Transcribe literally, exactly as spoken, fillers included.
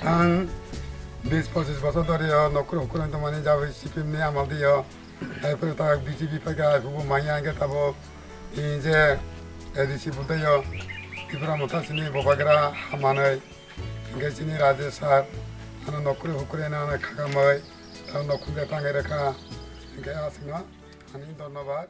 Ang bis pochis bosor dhori o nokkur hukkur wng tongmani jaboi C P M ni amal di o. Hai phuru tak B J P phaikha, hai phuru manya hwnkhe tabuk, eh, je A D C budai o Tipra Motha chini bubagra hamanwi. Hwnkhe chini Rajesh sir ano nokkur hukkur eno ano khakamwi, tamo nokkur khe tangwi rwkha. Hwnkhe aswkno ani dhonnobad.